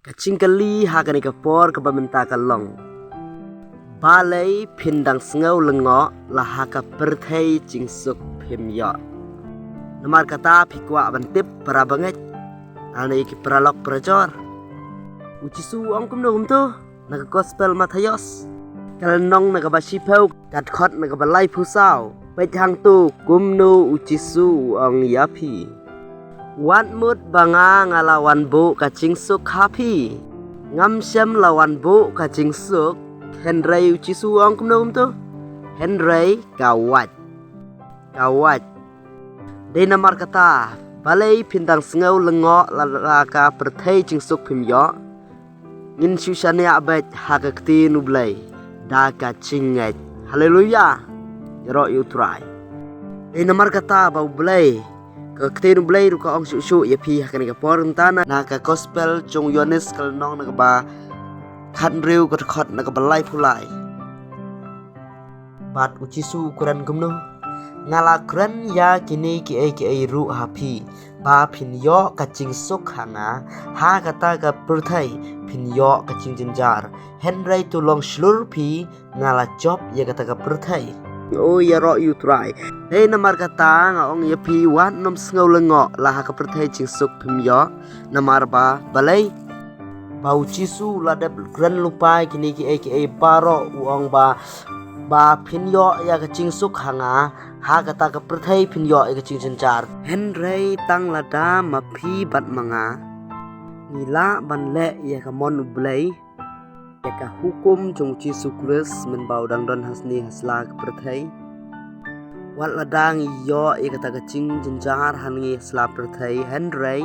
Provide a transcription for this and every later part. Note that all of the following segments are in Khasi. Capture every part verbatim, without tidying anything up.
Ka jingkylli ha kane ka por kaba mynta ka long, balei phin dang sngew lyngngoh la ha ka pyrthei jingsuk phim ïoh? Namar kata phi kwah ban tip para bangeit, lane ki paralok parajor? U Jisu u ong kumno kumto na ka Gospel Mathaios, ka lynnong na kaba shiphew, ka dkhot na kaba laiphew saw. Peit hangto kumno u Jisu u ong ïa phi. Wat mut ba nga nga la wan buh ka jingsuk ha phi. Ngam shym la wan buh ka jingsuk. Hynrei u Jisu u ong kumno kumto? Hynrei ka wait. Ka wait. Dei namar kata, balei phin dang sngew lyngngoh la, la ka pyrthei jingsuk phim ïoh? Ngin shu shaniah beit ha ka ktien U Blei da ka jingngeit. Haleluya. Ïaroh ïa U Trai. Dei namar kata ba U Blei, ka ktien U Blei ruh ka ong shuh shuh ïa phi ha kane ka por mynta na, na ka Gospel jong u Ïoannis ka lynnong na kaba khathynriew, ka dkhot na kaba laiphew lai. Bad u Jisu u kren kumno? Nga la kren ïa kine kiei kiei ruh ha phi, ba phin ïoh ka jingsuk ha nga. Ha kata ka pyrthei phin ïoh ka jingjynjar. Hynrei to long shlur phi, nga la jop ïa kata ka pyrthei. O ïaroh ïa U Trai. Dei namar kata nga ong ïa phi, wat nym sngew lyngngoh la ha ka pyrthei jingsuk phim ïoh. Namar ba balei? Ba u Jisu u la dep kren lypa ïa kine kiei kiei baroh, u ong ba, ba phin ïoh ïa ka jingsuk ha nga, ha kata ka pyrthei phin ïoh ïa ka jingjynjar. Hynrei tang lada ma phi bad ma nga ngi lah ban leh ïa ka mon U Blei, ïa ka hukum jong u Jisu Khrist mynba u dang don ha sni ha sla ka pyrthei. Wat lada ngi ïoh ïa kata ka jingjynjar hangne ha sla pyrthei, hynrei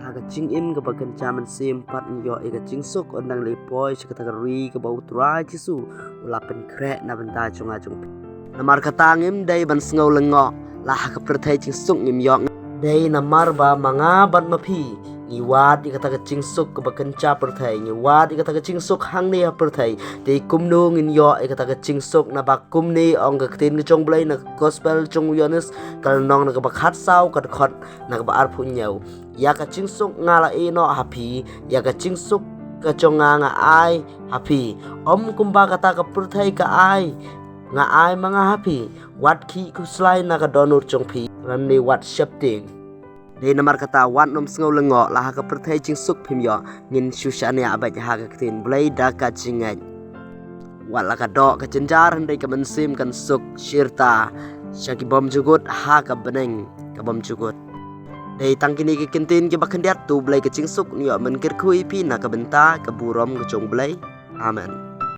ha ka jingim kaba kynja mynsiem pat ngi ïoh ïa ka jingsuk, yn dang leit poi sha kata ka ri kaba U Trai Jisu u la pynkhreh na bynta jong nga jong phi. Namar kata ngim dei ban sngew lyngngoh la ha ka pyrthei jingsuk ngim ïoh. Dei namar ba ma nga bad ma phi ngi wad ïa kata ka jingsuk kaba kynja pyrthei, ngi wad ïa kata ka jingsuk hangne ha pyrthei. Te kumno ngin ïoh ïa kata ka jingsuk? Naba kumne ong ka ktien ka jong U Blei na ka Gospel jong u Ïoannis ka lynnong na kaba khatsaw, ka dkhot na kaba arphew hynñiew. Ïa ka jingsuk nga la ïehnoh ha phi, ïa ka jingsuk ka jong nga nga ai ha phi. Ym kumba kata ka pyrthei ka ai, nga ai ma nga ha phi. Wat khih khuslai na ka dohnud jong phi, lane wat sheptieng. Dei namar kata wat nym sngew lyngngoh la ha ka pyrthei jingsuk phim ïoh. Ngin shu shaniah beit ha ka ktien Blei da ka jingngeit. Wat la ka doh ka jynjar, hynrei ka mynsiem kan suk shirta sha ki bymjukut ha ka bneng ka bymjukut. Dei tang kine ki kyntien kiba khyndiat. To U Blei ka jingsuk un ïoh ban kyrkhu ïa phi na ka bynta ka burom ka jong U Blei. Amen.